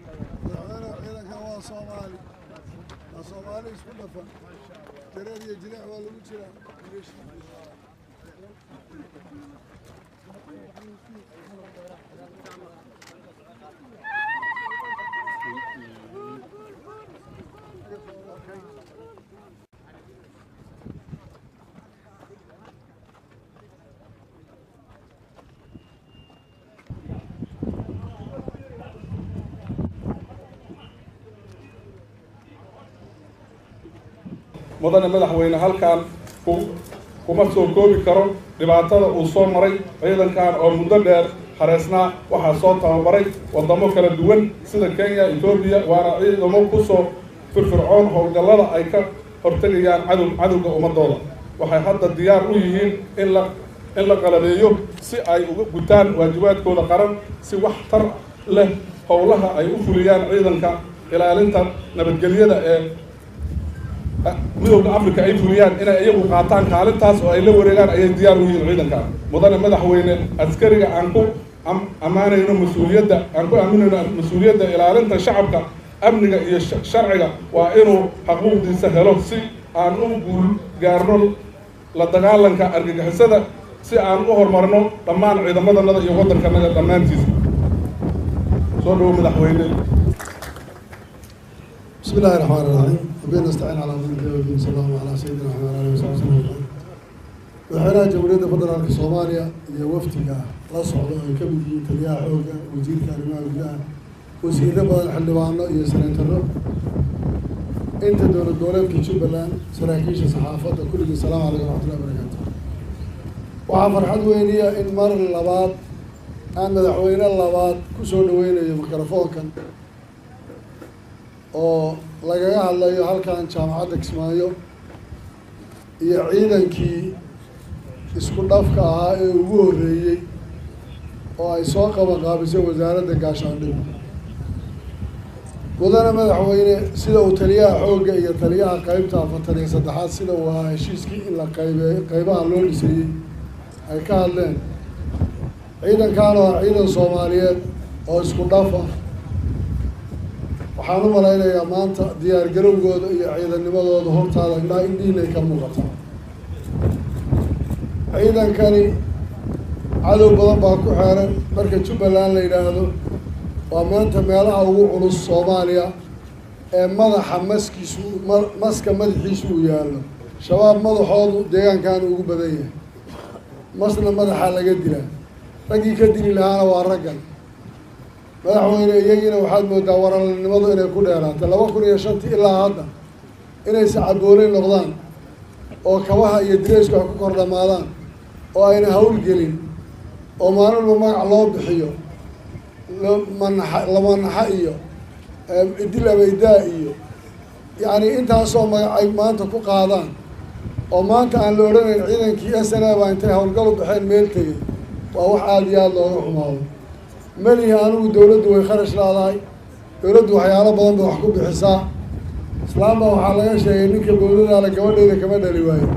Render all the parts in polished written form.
Ciidankan waa Soomaali, waa Soomaali isku dhafan, jareer iyo jileec waa lagu jiraa. Mudane madaxweyne, halkan kuma soo koobi karo dhibaatada uu soo maray ciidankan oo muddo dheer xareysnaa. Waxaa soo tababaray waddamo kala duwan sida Kenya, Etoobiya, waana ciidamo kusoo firfircoon howlgallada ay ka hortegayaan cadow cadowga ummadooda. Waxay hadda diyaar u yihiin in la qalabeeyo si ay uga gutaan waajibaadkooda qaran si wax tar leh howlaha ay u fuliyaan. Ciidanka ilaalinta nabadgelyada ee Midowda Africa ay fuliyaan, inay iyagu qaataan kaalintaas oo ay la wareegaan ayay diyaar u yihiin ciidanka. Mudane madaxweyne, askariga aan ku ammaanayno mas-uuliyadda, aan ku aaminayno mas-uuliyadda ilaalinta shacabka, amniga iyo sharciga waa inuu xaquuqdiisa helo si aan u guul gaarno la dagaalanka argagixisada, si aan u horumarno dhammaan ciidamadanada iyo waddankanaga dhammaantiisa. Soo dhawo, madaxweyne. بسم الله الرحمن الرحيم، وبه نستعين على أمور الدنيا والدين، صلى الله على سيدنا محمد وعلى آله وصحبه وسلم أجمعين. Madaxweynaha Jamhuuriyadda Federaalka Soomaaliya iyo wafdiga la socda oo ay ka mid yihiin taliyaha xoogga, wasiirka arrimaha gudaha, wasiiro badan, xildhibaano iyo senataro, inta dowlad goboleedka Jubbaland, saraakiisha, saxaafadda, kulligii, salaamu calaykum waraxmatullahi wabarakaatu. Waxaa farxad weyniya in mar labaad aan madaxweyne labaad kusoo dhaweynayo mikrofoonkan oo lagaga hadlayo halkan jaamacadda Kismaayo iyo ciidankii isku dhafka ahaa ee ugu horreeyey oo ay soo qaban qaabisay wasaaradda gaashaandhig. Mudane madaxweyne, sida uu taliyaha xoogga iyo taliyaha qeybta 43aad, sida uu ahaa heshiiskii in la qaybeeyo qeybaha loo dhiseeyey ay ka hadleen, ciidankan oo ah ciidan Soomaaliyeed oo isku dhaf ah, waxaan u malaynayaa maanta diyaar garowgooda iyo ciidannimadooda hortaada indhaha indhihiinay ka muuqataa. Ciidankani cadow badan baa ku xeeran. Marka Jubbaland la yidhaahdo, waa maanta meelaha ugu culus Soomaaliya ee madaxa maskiisu maska madaxiisu uu yaallo. Shabaab madaxoodu deegaankan ugu badan yahay, masna madaxaa laga dilaa, raggii ka dili lahaana waa raggan. Madaxweyne, iyagiina waxaad moodaa waralinimadu inay ku dheeraatay 2005-tii ilaa hadda inay sacabooley noqdaan oo kabaha iyo direysku ay ku kor dhamaadaan oo ayna hawlgelin oo maalinba magac loo bixiyo, manaxa lamanaxa iyo idil abaydaa iyo yacni intaasoo magac ay maanta ku qaadaan, oo maanta aan la odhanayn ciidankii SNA baa intay howlgal u baxeen meel tegey. Waa wax aada iyo aada looga xumaado. Melihi anigu dawladdu way kharash laadahay, dawladdu waxyaalo badan bay wax ku bixisaa. Islaam baa waxaa laga sheegay ninka bowladaala gabadheeda kama dhali waayo.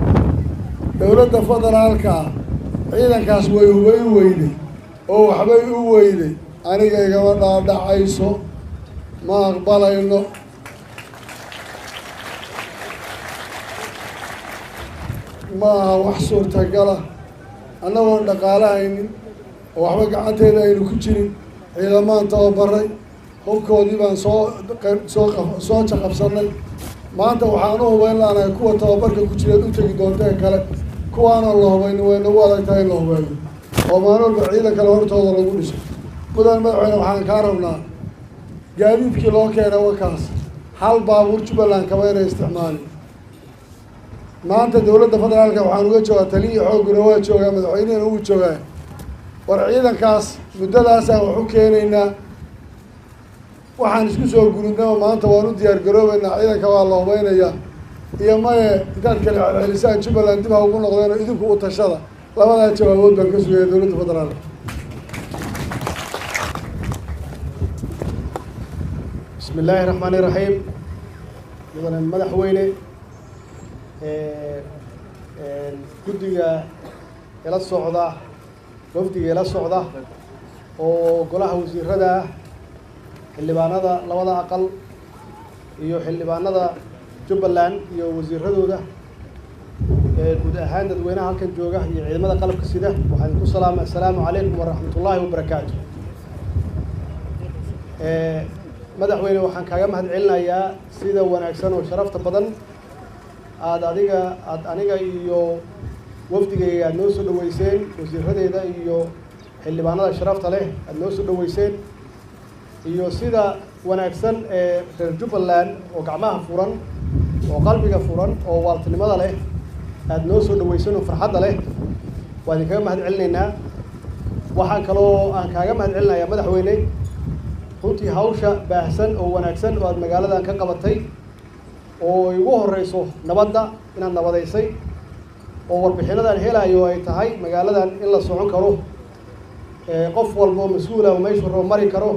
Dowladda federaalka ah ciidankaas way hubayn weyday oo waxbay u weyday. Aniga igama dhaadhacayso, ma aqbalayno. Ma aha wax suurtagala annagoon dhaqaalahaynin oo waxba gacanteeda aynu ku jirin. Ciidamaan tababaray, hubkoodii baan soo soo jaqabsanay. Maanta waxaan u hubayn laanahay kuwa tababarka ku jireed u tegi doonteen kale. Kuwaanaan la hubaynin way nagu adag tahay in la hubeeyo oo maalin walba ciidan kale hortooda lagu dhiso. Mudan madaxweyne, waxaan kaa rabnaa gaadiidkii loo keenay wakaas, hal baabuur Jubbaland kaba inay isticmaalin. Maanta dowladda federaalka waxaan uga joogaa, taliyii xoogguna waa joogaa, madaxweynihina wuu joogaa. War ciidankaas muddadaasaan wax u keenaynaa, waxaan isku soo gurudnaba maanta waan u diyaar garoobeynaa. Ciidanka waa la hubeynayaa. Iyo maye, intaad kala celcelisaan Jubbaland dib ha ugu noqdeenoo idinku u tashada. Labadaa jawaabood baan ka sugaya dowladda federaalka. Bismi illaahi raxmaani raxiim. Mudane madaxweyne, guddiga ila socda, wafdiga ila socda oo golaha wasiirada ah, xildhibaanada labada aqal iyo xildhibaanada Jubbaland iyo wasiiradooda, guud ahaan dadweynaha halkan jooga iyo ciidamada qalabka sida, waxaan ku salaamay assalaamu calaykum waraxmat ullaahi wabarakaatu. Madaxweyne, waxaan kaaga mahad celinayaa sida wanaagsan oo sharafta badan aada adiga aada aniga iyo wafdigayga aada noo soo dhaweyseen, wasiiradeeda iyo xildhibaanada sharafta leh aada noo soo dhaweyseen, iyo sida wanaagsan ee reer Jubbaland oo gacmaha furan oo qalbiga furan oo waaltinimada leh aada noo soo dhaweyseen oo farxadda leh, waa idinkaga mahad celinaynaa. Waxaan kaloo aan kaaga mahad celinayaa, madaxweyne, runtii hawsha baahsan oo wanaagsan oo aada magaaladan ka qabatay, oo ay ugu horeyso nabadda inaad nabadaysay, oo warbixinadan helayo ay tahay magaaladan in la socon karo, qof walba oo mas-uula oo meeshuu rabo mari karo,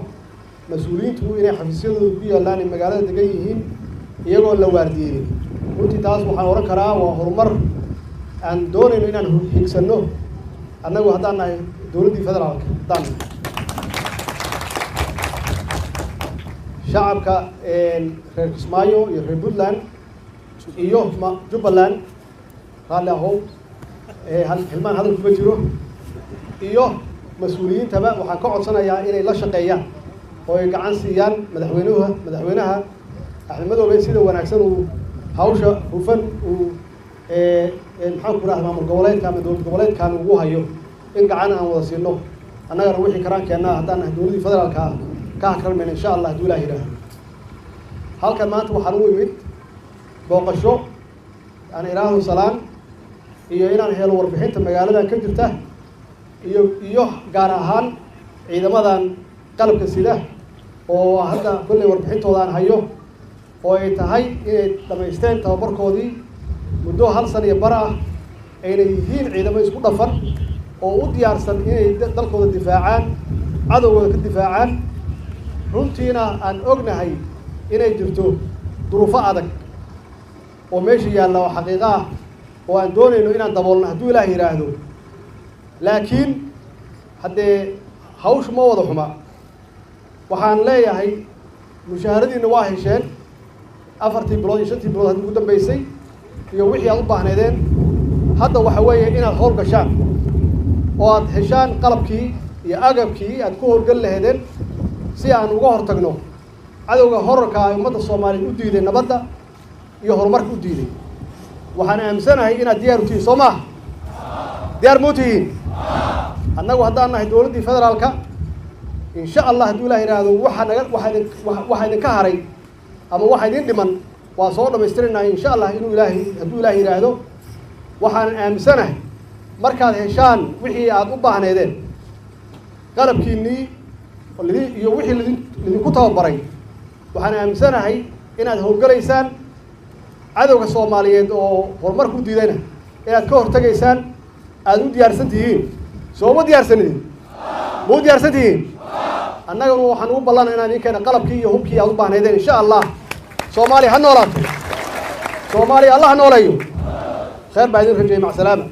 mas-uuliyiintu inay xafiisyadooda ku yaallaan ay magaalada degan yihiin iyagoon la waardiyeynin. Runtii taas waxaan odhan karaa waa horumar aan doonayno inaan higsanno annagu haddaan nahay dowladdii federaalka, haddaan nahay shacabka reer Kismaayo iyo reer Puntland iyo Jubbaland. Raalli ahow, xilmaan hadal kuma jiro. Iyo mas-uuliyiintaba waxaan ka codsanayaa inay la shaqeeyaan oo ay gacan siiyaan madaxweynuha, madaxweynaha Axmed Madoobe, sida wanaagsan uu hawsha hufan uu maxaan ku rahda maamul goboleedka ama dowlad goboleedkan ugu hayo, in gacan aan wada siino, annagana wixii karaankeenna haddaan nahay dowladdii federaalka ah ka hakrarmayna, insha Allah, hadduu Ilaah yidhaahdo. Halkan maanta waxaan u imid booqasho aan idhaahdo salaan iyo inaan helo warbixinta magaaladan ka jirta iyo gaar ahaan ciidamadan qalabka sida oo hadda kolley warbixintooda aan hayo, oo ay tahay inay dhamaysteen tababarkoodii muddo 1 sana iyo bar ah, ayna yihiin ciidamo isku dhafan oo u diyaarsan inay dalkooda difaacaan, cadowgooda ka difaacaan. Runtiina aan ognahay inay jirto duruufo adag oo meesha yaalla oo xaqiiqo ah oo aan doonayno inaan daboolno hadduu Ilaah yidhaahdo. Laakiin haddee hawshu ma wada xuma. Waxaan leeyahay mushaharadiina waa hesheen 4tii bilood iyo 5tii bilood hadda ugu dambeysay iyo wixii aad u baahnaydeen. Hadda waxa weeye inaad hawl gashaan oo aad heshaan qalabkii iyo agabkii aad ku howlgeli lahaydeen si aan uga hortagno cadowga horarka ay ummadda Soomaaliyeed u diiday nabadda iyo horumarka u diiday. Waxaan aaminsanahay inaad diyaar u tihiin, soo maaha? Diyaar muu tihiin? Annagu haddaan nahay dowladdii federaalka, insha Allah, hadduu Ilah yidhaahdo, waxa naga waxa idin waxa idinka haray ama waxa idin dhiman waa soo dhamaystirinaha, insha Allah, inuu Ilaahay hadduu Ilaah yidhaahdo. Waxaan aaminsanahay markaad heshaan wixii aad u baahneedeen, qalabkiinnii iyo wixii lidin lidinku tababaray, waxaan aaminsanahay inaad howlgalaysaan, cadowga Soomaaliyeed oo horumarka u diidayna inaad ka hortegaysaan, aada u diyaarsan tihiin. Sooma diyaarsanidin? Ma u diyaarsan tihiin? Annaguna waxaan ugu ballana inaan idin keena qalabkii iyo hubkii aad u baahnaydeen, insha Allah. Soomaaliya ha noolaato, Soomaaliya Allah ha nooleeyo. Khayr baa idin rajayay, mac salaama.